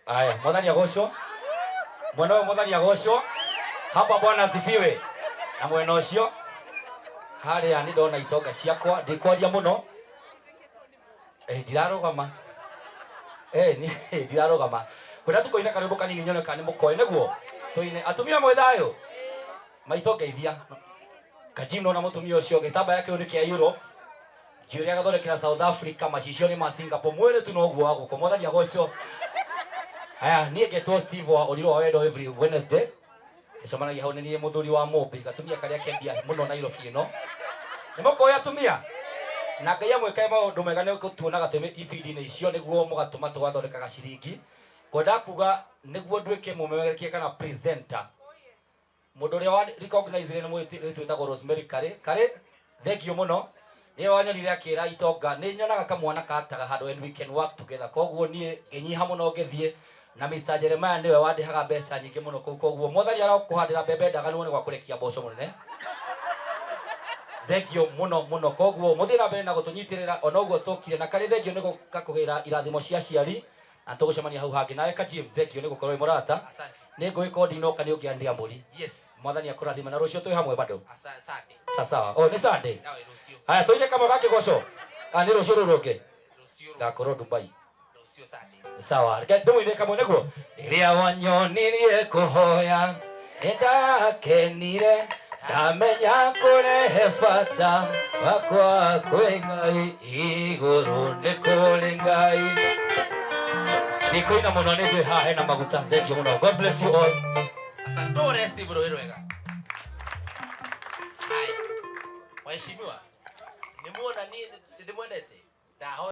Aya, mwathani agocwo. Mwena ũyũ mwathani agocwo. Hapa Bwana asifiwe. Na mwena ũcio harĩa nĩ ndona itonga ciakwa ndikwaria mũno. Eh, ndirarũgama. Eh, ni ndirarũgama. Kwenda tũkoine karwĩmbo kanini nyone kana nĩ mũkoĩ nĩguo. Tũine atumia mwĩ thayũ. Maitũ ngeithia. Kajim nona mũtumia ũcio gĩtambaya kĩu nĩ kĩa Europe. Njuĩrĩ agathondekera South Africa, macicio nĩ ma Singapore, mwĩrĩ tu noguo wa gũkũ. Mwathani agocwo. Haya, niĩ ngetwo Steve wa Ũrirũ wa Wendo every Wednesday. Tũcemanagia hau nĩ niĩ mũthuri wa Mũmbi, gatumia karĩa kendia mũno Nairobi ĩno. Nĩ mũkoĩ atumia? Na Ngai amwĩkage maũndũ mega nĩ gũtuonaga twĩ ibindi-inĩ icio nĩguo mũgatũma tũgathondekaga ciringi. Ngwendaga kuga nĩguo nduĩke mũmemerekia kana presenter Mũndũ ũrĩa wa recognize nĩ mũirĩtu wĩtagwo Rosemary Karĩ. Karĩ, thengio mũno. Nĩwe wanyonire akĩra itonga, nĩ nyonaga kamwana kataga handũ and we can work together. Koguo niĩ ngĩnyiha mũno ngĩthiĩ na Mr. Jeremiah nĩwe wandĩhaga mbeca nyingĩ mũno kũu. Koguo mwathani arokũhandĩra mbembe ndaganu nĩ gwa kũrekia mboco mũnene. Thengio mũno mũno. Koguo mũthiĩ na mbere na gũtũnyitĩrĩra ona ũguo tũkire. Na Karĩ thengio nĩ gũka kũgĩra irathimo cia aciari. Na tũgũcemania hau hangĩ. Nawe Kajim, thengio nĩ gũkorwo wĩ mũrata. Asante. Nĩ ngũgĩkorwo ndinoka nĩ ũngĩandia mbũri. Yes. Mwathani akũrathime na rũciũ twĩ hamwe bado. Sunday. Sasawa. Oh, nĩ Sunday. Yawe rũciũ. Haya tũine kamwe ga kĩgoco. Ah, nĩ rũciũ rũu rũngĩ. Rũciũ. Ngakorwo Dubai. Rũciũ Sunday. Sawa. Reke ndĩmũine kamwe nĩguo. Rĩrĩa wanyonirie kũhoya nĩndakenire ndamenya kũrehe bata wakwa kwĩ Ngai igũrũ nĩ kũrĩ Ngai. Ndikũina mũno nĩ njũĩ haha hena maguta. Thank you mũno. God bless you all. Asante. Ndũre Steve rũĩ rwega.